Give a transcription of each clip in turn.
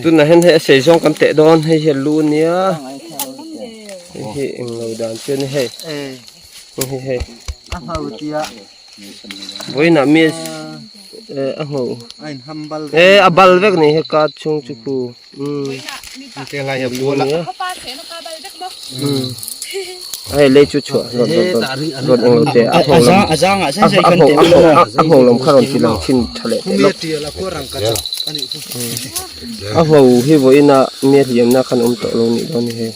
Tunah hian hei a sei zawng kan teh dawn hei hi a lu ania hei hi englo dan chu a ni hei hei hi hei vawiinah mi a hmu eh a bal vek a ni he card chhung chu khu umm hei lei chu chhuah rawn rawn rawn englo teh a nghawng lam a nghawng lam kha rawn ti lang thin tha leh teh lawk a ngho hi vawiin ah mi a hliamna khan awm tawh lo nih dawn a ni hei.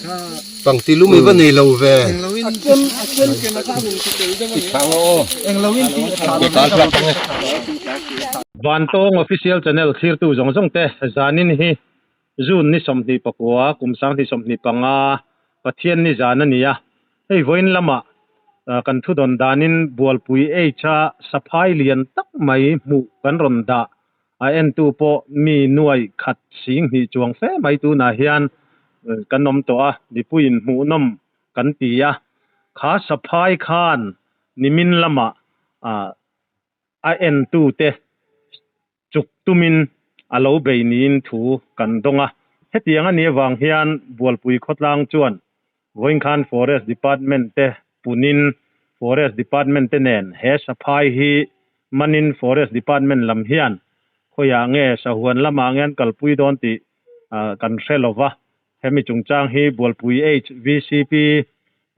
Vantawng Official Channel thlirtu zawng zawng te zanin hi June ni 29 kum 2025 Pathian ni zan a ni a, hei vawiin lamah kan thudawn danin Bualpui H-a saphai lian tak mai hmuh kan rawn dah a entu pawh mi nuai khat sing hnih chuang fe mai tunah hian kan awm tawh a, mipuiin hmuhnawm kan ti a, kha saphai khan nimin lamah a entute chuk tumin a lo bei niin thu kan dawng a. Hetiang a nih avang hian Bualpui khawtlang chuan vawinkhan Forest Department te punin Forest Department te nen he saphai hi manin Forest Department lam hian khawiah nge sahuan lamah nge an kalpui dawn tih kan hre lo va. Hemi chungchang hi Bualpui HVCP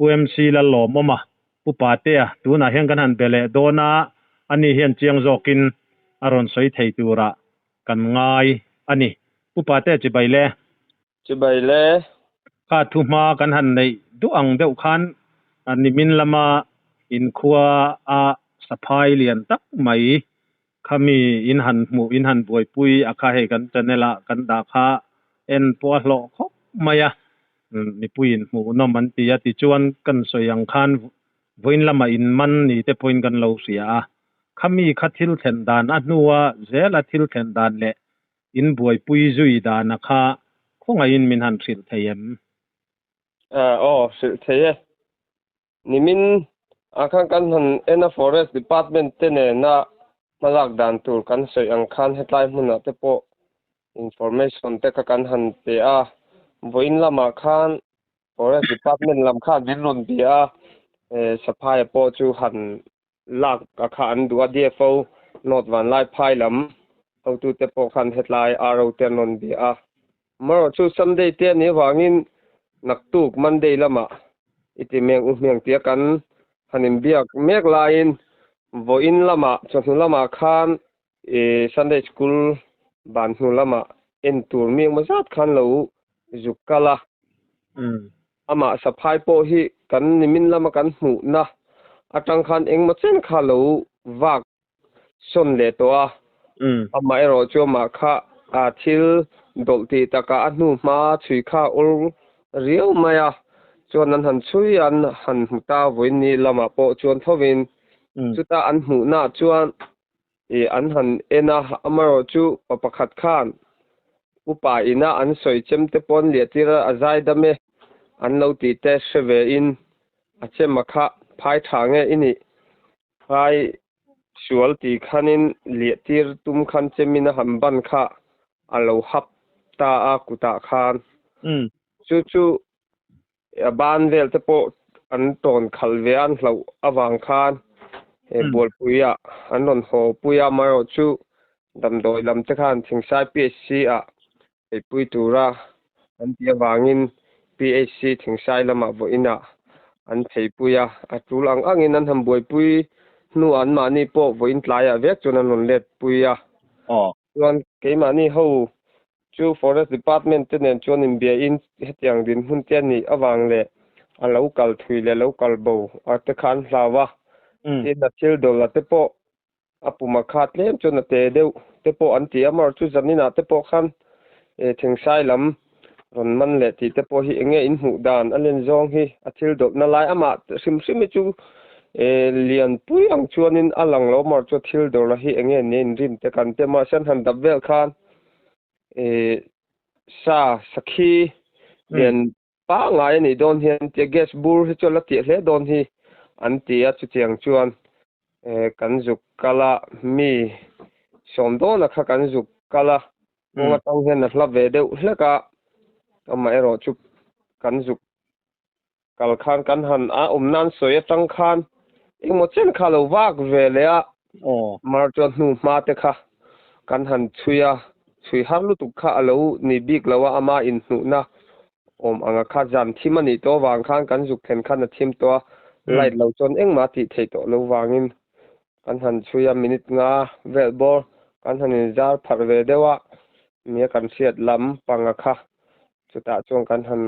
UMC Lallawmawma Pu Patea, tunah hian kan han be leh dawn a, ani hian chiang zawkin a rawn sawi thei turah kan ngai a ni. Pu Patea chibai le. Chibai le. Kha thu hma kan han neih duh ang deuh khan nimin lama inkhua a saphai lian tak mai khami in han hmuh in han buaipui a kha hei kan channel ah kan dah kha en pawh a hlawh khawp mai a, mipuiin hmuhnawm an ti a tichuan kan sawi ang khan vawiin lamah in man ni te pawhin kan lo hria a, khami kha thil thlen dan a hnua zela thil thlen dan leh in buaipui zui dana kha khawngaihin min han hrilh thei em? Aw hrilh thei e. Nimin ah khan kan han en a Forest Department te nena hmalak dan tur kan sawi ang khan hetlai hmunah te pawh information te kha kan han pe a, vawiin lamah khan Forest Department lam khan min rawn bia a, Saphai pawh chu han lak a kha an duh a, DFO North Vanlaiphai lam hotute pawh khan hetlai RO te an rawn bia a. Marawh chu Sunday te a nih avangin naktuk Monday lamah i ti meng u hmeng tia kan han inbiak mek laiin vawiin lamah chawhnu lamah khan i Sunday School ban hnu lamah en tur mi engmaw zat khan lo zuk kal a. Amah saphai pawh hi kan nimin lama kan hmuhna atang khan engmaw chen kha lo vak sawn leh tawh a, amaherawh chu amah kha a thil dawlh tih takah a hnu hma chhui kha a ur riau mai a, chuan an han chhui a, an han hmu ta vawiin lamah pawh chuan thovin chuta an hmuhnaah chuan ih an han en a, amaherawh chu pa pakhat khan upa ina an sawi chem te pawn liahtir a zai dam e an lo tih te hre vein a chema kha phai tha nge i nih Phai sual ti khanin liahtir tum khan chemin a han ban kha a lo hap ta a kutah khan. Chu chu a ban vel te pawh an tawn khalh ve a, an hlauh avang khan he Bualpuiah an rawn haw pui a, amaherawh chu damdawi lam te khan Thingsai PHC ah eipui tura an tih avangin PHC Thingsai lamah vawiinah an pheipui a, a tul ang angin an han buaipui hnuah anmahni pawh vawiin tlaiah vek chuan an rawn letpui a. Chuan keimahni ho chu Forest Department te nen chuan inbiain hetiang dinhmun te a nih avang leh a lo kal thui leh lo kal bo a te kha an hlau a, tin a thil dawlh a te pawh A puma kha tlem chuan a te deuh te pawh an ti a, amaherawhchu chu zaninah te pawh khan Thingsai lam rawn man leh tih te pawh hi eng nge in hmuh dan a len zawng hi a thil dawlhna lai amah hrim hrim hi chu lian pui ang chuanin a lang lo amaherawhchu chu a thil dawlhna hi eng nge nia inrin te kan ti a, mahse an han dap vel khan sa sakhi lian Pangngai a nih dawn hian tia gas bur hi chu a la tih hle dawn hi an ti a, chutiang chuan kan zuk kal a, mi sawm dawna kha kan zuk kal a, kawng atang hian a hla ve deuh hlek a, amaherawh chu kan zuk kal khan kan han a awm nan sawi atang khan engmaw chen kha lo vak ve leh a, mar chuan hnu hma te kha kan han chhui a, chhui har lutuk kha a lo ni bik lo a, ama inhnuhna awm anga kha zan thim a nih tawh avang khan kan zuk thlen khan a thim tawh a, light lo chuan engmah tih theih tawh lo vangin kan han chhui a, minute nga vel bawr kan han inzar pharh ve deuh a, nia kan hriat lam panga kha chutah chuan kan han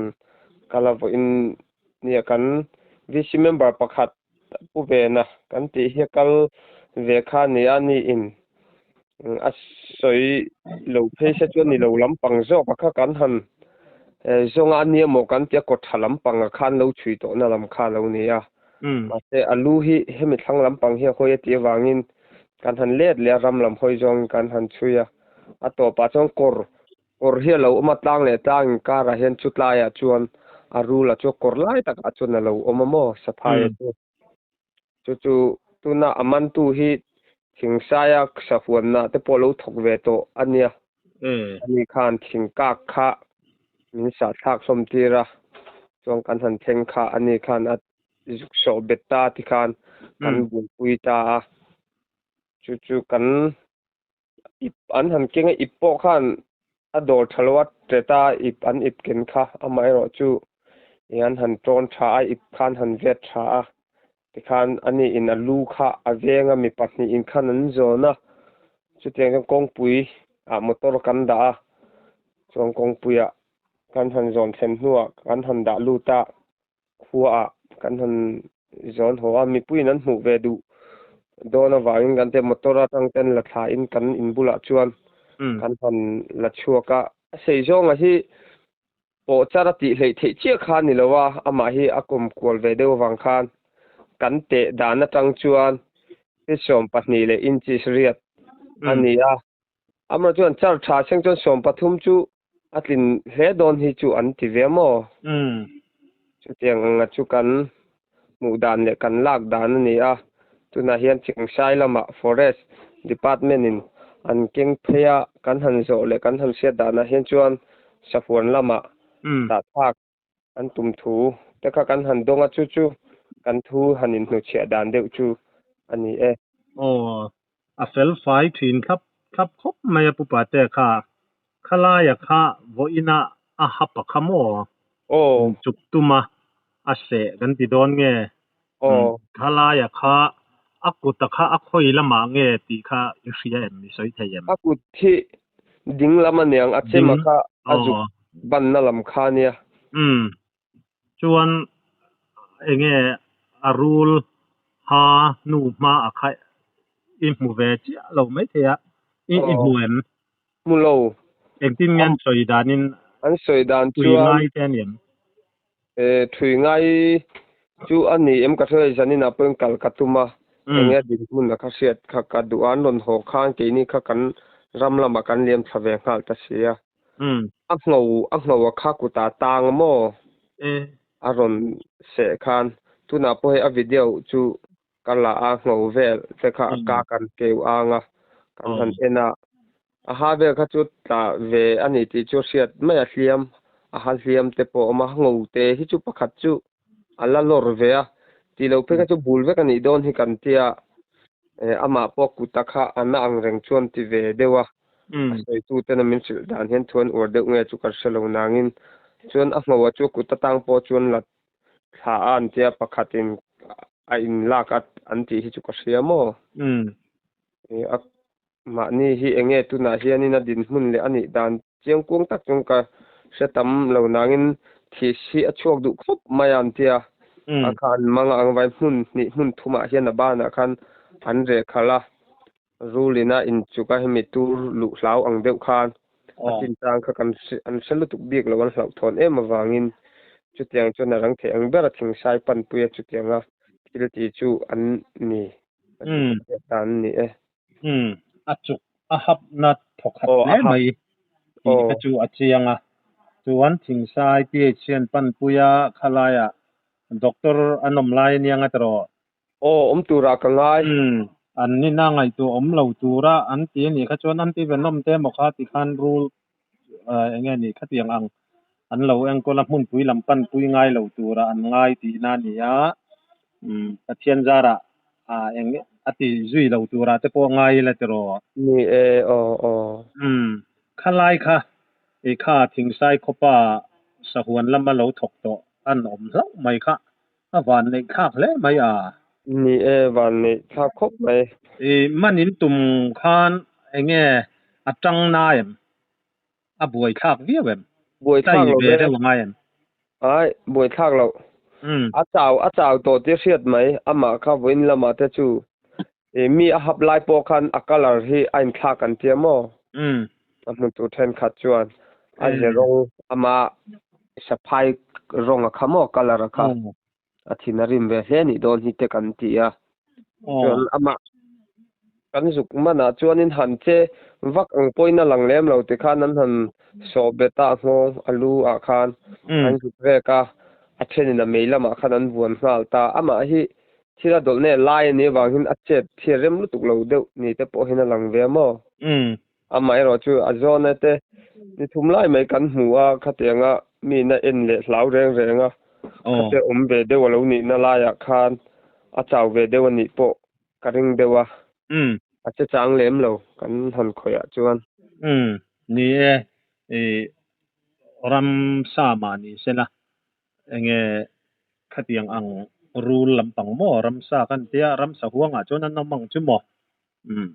kal a vawiin nia kan VC member pakhat pu vena kan tih hi a kal ve kha a ni a, ni in a sawi lo phei se chuan ni lo lampang zawk a kha kan han zawnga a nia maw kan tia kawtha lampang a khan lo chhui tawhna lam kha a lo ni a. Mahse a lu hi hemi thlang lampang hi a hawi a tih avangin kan han let leh a, ram lam hawi zawngin kan han chhui a. A tawpah chuan kawr kawr hi a lo awm a, tlang leh tlang inkarah hian chu tlaiah chuan a rul a chu kawr lai takah chuan a lo awm a maw saphai a chu. Chu chu tuna a mantu hi thingsaia sahuanna te pawh lo thawk ve tawh a nia. Ani khan thingkak kha min sahthlak hlawm tir a, chuan kan han thleng kha ani khan a zuk sawh bet ta tikhan kan buaipui ta a. Chu chu kan ip an han keng a, ip pawh khan a dawr tha lo a, tet a ip an ip ken kha amaherawh chu ih an han tawn tha a, ip khan han vet tha a, tikhan ani in a lu kha a veng a, mi pahnih in khan an zawn a, chutiang chuan kawngpui ah motor kan dah a, chuan kawngpui ah kan han zawn thlen hnuah kan han dah lut a. Khuaah kan han zawn haw a, mipuiin an hmuh ve duh dawn avangin kan te motor atang ten la thlain kan in bulah chuan kan han la chhuak a. A sei zawnga hi pawh char a tih hleih theih chiah kha a ni lo a, amah hi a kawm kual ve deuh avang khan kan teh dan atang chuan feet 12 leh inches riat a ni a. Amah chuan char tha seng chuan 13 chu a tlin hle dawn hi chu an ti ve maw? Chutiang anga chu kan hmuh dan leh kan lak dan a ni a, tunah hian Chingsai lamah Forest Department in an keng phei a, kan han zawh leh kan han hriat danah hian chuan Sahuan lamah dahthlak an tum thu te kha kan han dawng a, chu chu kan thu han inhnuchhiah dan deuh chu a ni e. Aw, a fel fai thin thlap thlap khawp mai a Pu Pate kha, khalaia kha vawiina a ha pakha maw? Aw. Chuk tuma a seh kan ti dawn nge? Aw. Khalaia kha a kuta kha a khawi lamah nge tih kha i hria em, i sawi thei em? A kut hi Ding lam a niang, a chema kha a zuk banna lam kha a nia. Umm. Chuan enge a rul ha hnu hma a kha i hmu ve chiah lo maithei a, i i hmu em? Hmu lo. Engtin nge an sawi danin An sawi dan thui chuan ngai te a ni em? Thui ngai chu a ni em ka hre zanin ah pawhin kal ka tum a, enge a dinhmun a kha hriat kha ka duh a, an rawn haw khan keini kha kan ram lamah kan liam thla ve nghal ta si a. A ngho a ngho a kha kutah tang a maw? A rawn seh khan tunah pawh hei a video chu ka la a, ngho vel te kha a ka kan keu ang a, kan han en a. A ha vel kha chu tla ve a ni tih chu a hriat mai a, hliam a ha hliam te pawh a awm a, ngo te hi chu pakhat chu a la lawr ve a, tih loh phei kha chu bul vek a nih dawn hi kan tia, amah pawh kuta kha a na ang reng chuan ti ve deuh a, a sawitu ten a min hrilh dan hian thu an uar deuh nge chu ka hre lo nangin chuan a ngo a chu kut atang pawh chuan la thla a an tia pakhatin a inlak a an tih hi chu ka hria maw? A Mahni hi enge tunah hianin a dinhmun leh a nih dan chiang kuang tak chung ka hre tam lo nangin thih hi a chhuak duh khawp mai a an ti a. A kha an mang ang vai hmun hnih hmun thumah hian a banah khan an reh khalh a, rulin a inchuk a hemi tur luh hlau ang deuh khan a chinchang kha kan an hre lutuk bik lo an hlauhthawn em avangin chutiang chuan a rang theih ang ber a thingsai panpui a chutianga thil ti chu an ni. An ni e. Umm, a chuk a hap na thawkhat hle mai tih kha chu a chiang a. Chuan Thingsai PH hian panpuia khalaiah doctor an awm lai ania nga tawh. Aw, awm turah ka ngai. Umm, An nina ngaihtuah awm lo tura an ti anih kha chuan anti venom te emaw kha ti khan rul eng nge nih khatiang ang an lo enkawl a hmunpui lam panpui ngai lo tura an ngai tihna a ni a. Umm Pathian zarah eng a ti zui lo tura te pawh ngai ila tiraw? Ni e, aw aw. Umm khalai kha i kha Thingsai khawpa sahuan lama lo thawk tawh an awm hlauh mai kha a van neih thlak hle mai a. Ni e, van neih thlak khawp mai. I man in tum khan enge a tang na em? A buai thlak viau em? Buai thlak Tai lo ve ve. deuh a ngai em? Ai, buai thlak loh. A chau, a chau tawh tih hriat mai. Amah kha vawiin lamah te chu i mi a hap lai pawh khan a colour hi a inthlak an tia maw? A hmu tur thenkhat chuan a ze rawng ama saphai rawng a kha maw colour a kha a thin a rim ve hle nih dawn hi te kan ti a. Chuan amah kan zuk manah chuanin han che vak ang pawhin a lang lem lo tikhan an han sawh bet a, a nghawng a lu ah khan an zuk vek a, a thenin a mei lamah khan an vuan nghal ta. Amah hi thil a dawlh neh lai a nih avangin a chet thil rem lutuk lo deuh ni te pawhin a lang ve a maw? Amaherawh chu a zawna te ni thum lai mai kan hmu a, khatianga mina en leh hlau reng reng a, khate awm ve deuh a lo nihna laiah khan a chau ve deuh a nih pawh ka ring deuh a, a che chang lem lo kan han khawih ah chuan. Umm, ni e, i ram sa mah ni sela, enge khatiang ang rul lampang maw ramsa kan tia, ramsa huangah chuan an awm ang chu maw? Umm.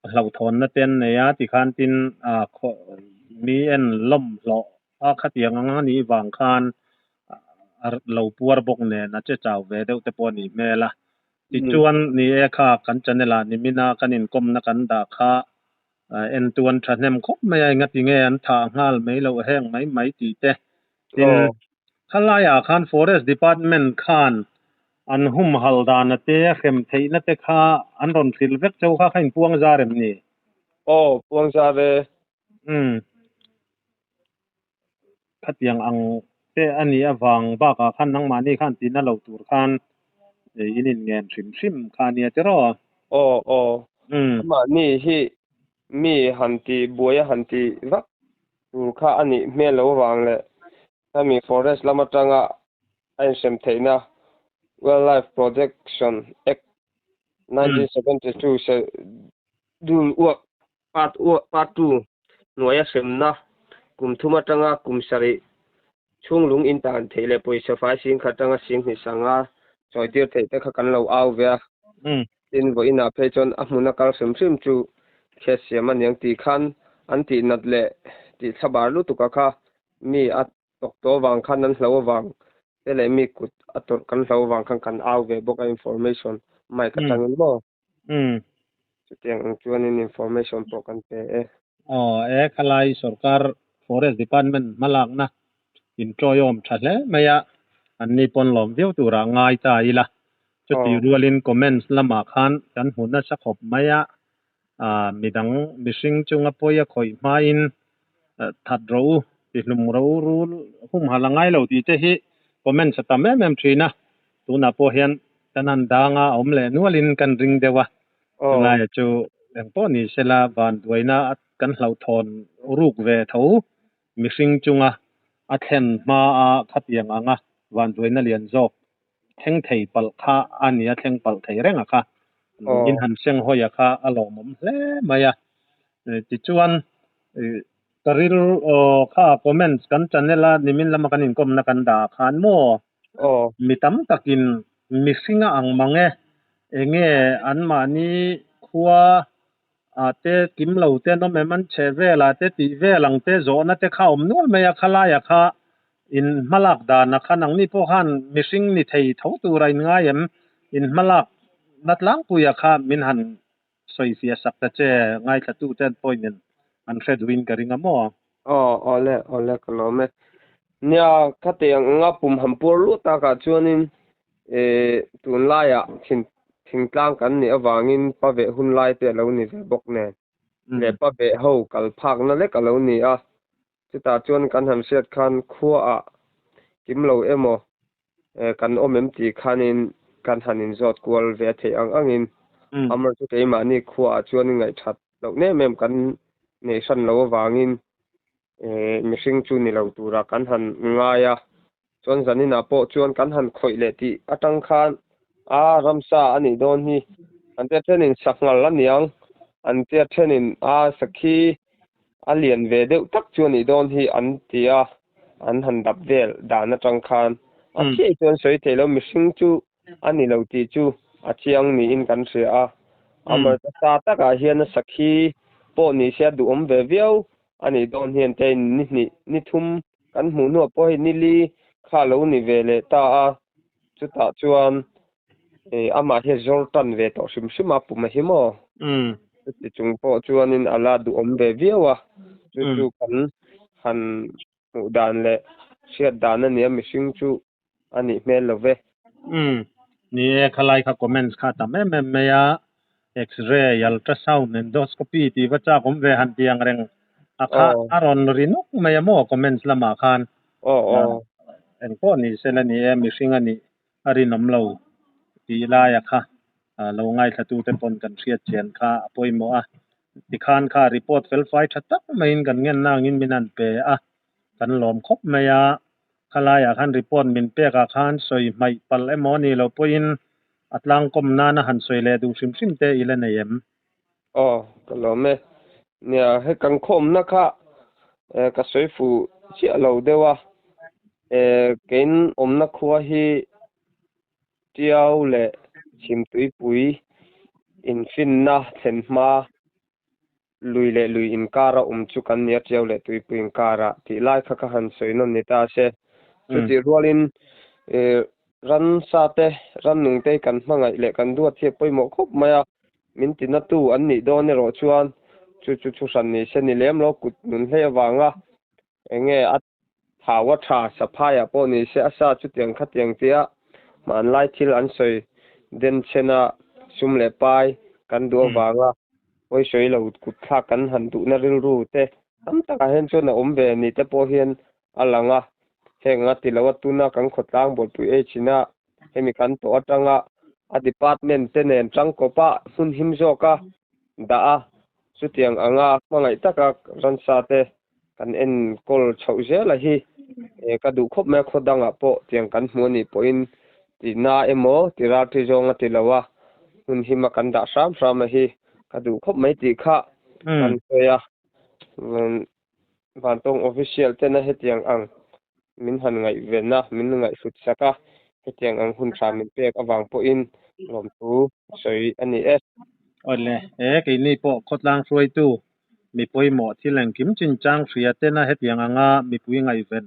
Hlauhthawnna te an nei a, tikhan tin mi en lawm hlawh a khatiang ang a nih vang khan a lo puar bawk nen a che chau ve deuh te pawh a nih hmel a. Tichuan ni e kha kan channel ah nimina kan inkawmna kan dah kha en tu an thahnem khawp mai a, engati nge an thah nghal mai loh heng mai mai tih te. Tin, khalaiah khan Forest Department khan an humhal dana te, hrem theihna te kha an rawn hrilh vek chauh kha kha inpuang zar em ni? Aw, puang zar e. Umm. Khatiang ang te a nih avang bakah khan nangmahni khan tihna lo tur khan in inngen hrim hrim kha a nia tiraw? Aw, aw. Amahni hi mi han ti buai a han ti vak tur kha a nih hmel lo vang leh hemi forest lam atanga a inhrem theihna Wildlife Protection Act 1972 Schedule uak Part Part 2 hnuaia hremna kum thum atanga kum sarih chhung lung intan theih leh pawisa fai sing khat atanga sing hnih sanga chawitir theih te kha kan lo au ve a. Tin, vawiinah phei chuan a hmuna kal hrim hrim chu case siam a niang tih khan an tih nat leh tih thlabar lutuka kha mi a tawk tawh avang khan an hlo avang te leh mi kut a tawrh kan hlo avang khan kan au ve bawk a information mic atangin maw? Chutiang ang chuanin information pawh kan pe e. Aw e, khalai sorkar Forest Department hmalakna inṭawiawm ṭha hle mai a, anni pawn lawm viau turah ngai ta ila. Chuti rualin comments lamah khan kan hmu nasa khawp mai a, midang mihring chunga pawi a khawih hmain that rawh u, tihlum rawh u, rul humhalh a ngai lo tih te hi comments a tam em em ṭhin a, tunah pawh hian kan han dang a, a awm leh nualin kan ring deuh a, chulaiah chu engpawh ni sela vanduaina kan hlauhthawn ruk ve tho mihring chunga a thlen hmaa khatiang anga vanduaina lian zawk thleng thei palh kha a ni a, thleng palh thei reng a kha. In han seng hawi a kha a lawmawm hle mai a. Tichuan ka rilru kha comments kan channel a nimin lama kan inkawmna kan dah ah khan maw mi tam takin mihring a ang mang e, enge anmahni khua ah te kim lo te an awm em, an chhe vel ah te tih vel ang te zawhna te kha a awm nual mai a, khalai ah kha in hmalak dan ah khan angni pawh khan mihring ni thei tho tur a in ngai em, in hmalak na tlangpui ah kha min han sawi fiah sak ta che ngaithla tu te an pawhin in an hre duhin ka ring a maw? Aw, awle, awle ka lawm e. Nia, khatiang anga pum han puar luat takah chuanin tunlaiah thingtlang kan nih avangin pa veh hun lai te a lo ni ve bawk nen leh pa veh ho kal phakna lek a lo ni a, chutah chuan kan han hriat khan khuaah kim lo emaw kan awm em tih khanin kan han inzawt kual ve theih ang angin Amaherawhchu keimahni khuaah chuan ngaihṭhat loh nem em kan nei hran loh avangin mihring chu ni lo tura kan han ngai a. Chuan zaninah pawh chuan kan han khawih leh tih atang khan a ramsa a nih dawn hi an tia thenin sanghal a niang an tia thenin a sakhi a lian ve deuh tak chu a nih dawn hi an ti a an han dap vel dan atang khan a chiah chuan sawi theih loh mihring chu a ni lo tih chu a chiang niin kan hria a. Amaherawhchu sa takah hian a sakhi pawh ni se a duhawm ve viau a nih dawn hian te ni hnih ni thum kan hmuh hnuah pawh hei nili kha lo ni ve leh ta a, chutah chuan amah hi a zawr tan ve tawh hrim hrim a pum a hi maw? Chuti chung pawh chuanin a la duhawm ve viau a, chu chu kan han hmuh dan leh hriat dan a nia mihring chu a nih hmel lo ve. Umm. Ni e, khalai kha comments kha a tam em em mai a, X-ray, ultrasound, endoscopy tih va chak awm ve han ti ang reng a kha a rawn ri nawk mai a maw comments lamah khan. Eng pawh ni sela ni e, mihring a nih a rinawm lo tih laia kha lo ngaithlatute pawn kan hriat chian kha a pawimawh a. Tikhan kha report felfai tha tak maiin kan ngenna angin min han pe a, kan lawm khawp mai a. Khalaiah khan report min pekah khan sawi hmaih palh emaw ni lo pawhin a tlangkawm nana han sawi leh duh hrim hrim te i la nei em? Aw, ka lawm e. Nia, he kan khawmna kha ka sawi fuh chiah lo deuh a. Kein awmna khua hi Tiau leh Chhimtuipui infinna thlen hma Lui leh lui inkara awm chu kan nia Tiau leh Tuipui inkara tih lai kha ka han sawi nawn ni ta se. Chutih rualin ramsa te, ramnung te hi kan hmangaih leh kan duat hi a pawimawh khawp mai a, min tinatu an nih dawn erawh chuan chu chu thu hran ni se ni lem lo kut nun hlei avanga enge a Thau a tha, saphaiah pawh ni se a sa chutiang khatiang tia hmanlai thil an sawi den chhena sum leh pai kan duh avanga pawi sawi lo kut thlak kan han duhna rilru te tam takah hian chuan a awm ve ni te pawh hian a lang a. Heng anga ti lo a tuna kan khawtlang buaipui ei china hemi kan tawh atanga a department te nen tangkawpa hmun him zawka dah a chutiang anga hmangaih taka ransa te kan enkawl chhoh zel a hi ka duh khawp mai a khaw dangah pawh tiang kan hmu anih pawhin ti na emaw ti ral thi zawng a ti lo a hmun hima kan dah hram hram a hi ka duh khawp mai tih kha kan sawi a Vantawng official tena hetiang ang min han ngaihven a min ngaihhlut sak a hetiang ang hun tha min pek avang pawhin lawmthu sawi a ni e. Awle, he keini pawh khawtlang hruaitu Mi pawimawh thil engkim chinchang hria tena hetiang anga mipui ngaihven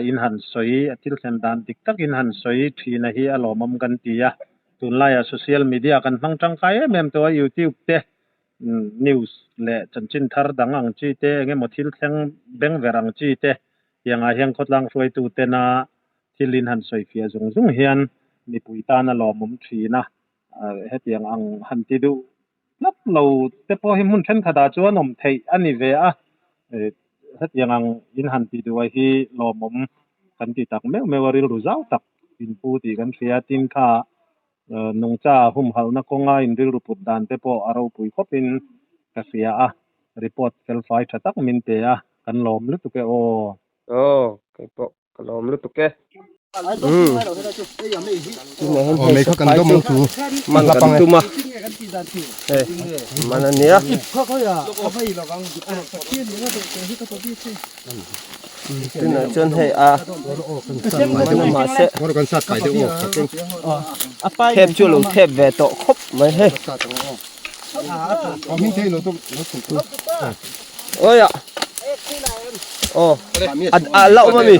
in han sawi, a thil thlen dan dik tak in han sawi thina hi a lawmawm kan ti a. Tunlaiah social media kan hmang tangkai em em tawh a, YouTube te, news leh chanchin thar dang ang chi te, eng emaw thil thleng beng ver ang chi te tiangah hian khawtlang hruaitu tena thil in han sawi fiah zung zung hian mipui tan a lawmawm thin a, hetiang ang han ti duh Tlat lo te pawh hi hmun thenkhatah chuan awm theih a ni ve a, hetiang ang in han tih duh hi lawmawm kan ti tak meuh meuh a, rilru zau tak in pu tih kan hria a, tin kha nungcha humhalhna kawnga in rilru put dan te pawh a ropui khawpin ka hria a, report felfai tha tak min pe a, kan lawm lutuk e aw. Aw, keipawh Ka lawm lutuk e. Man kan tum a. Hei man a nia. Tunah chuan hei a man a mahse thep chu a lo thep ve tawh khawp mai hei. Oi a. Aw. A la awm ami.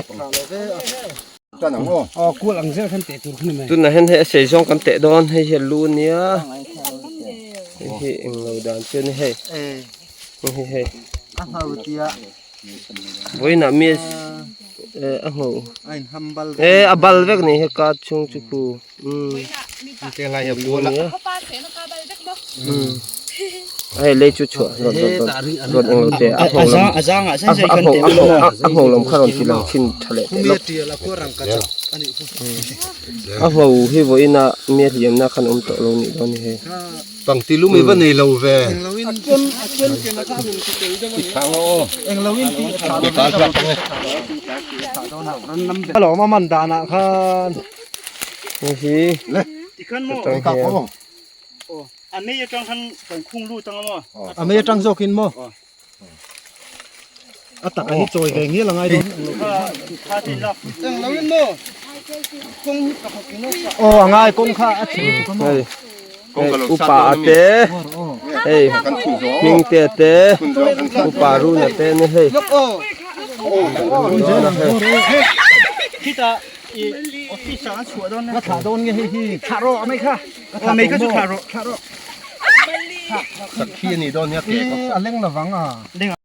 Tunah hian hei a sei zawng kan teh dawn hei hi a lu ania hei hi englo dan chu ani hei hei hi hei vawiinah mi a ngho e a bal vek ni hei ka chhung chu khu umm lu ania hei lei chu chhuah rawn rawn rawn rawn englo te a ngho lam a ngho a ngho lam kha rawn ti lang thin tha leh teh lawk a ngho hi vawiinah mi a hliamna khan awm tawh lo nih dawn a ni hei. Pangti lum i va nei lo ve. Alawm a man danah khan Hei hi atang hian A mei atang khan kan khung lut anga maw? A mei atang zawkin maw? A taka hi chawi ve ngial a ngai dawn. Aw a ngai kawng kha a chhe lutuk a maw? Hei upa a te hei hming te a te upa run a te ni hei. Khitah i office ah an chhuah dawn a. Ka thlah dawn nge hei hi? Thlah rawh a mei kha. Aw mei kha chu thlah rawh. Thlah rawh. Sakhi a nih dawn nia ke A leng lovang a.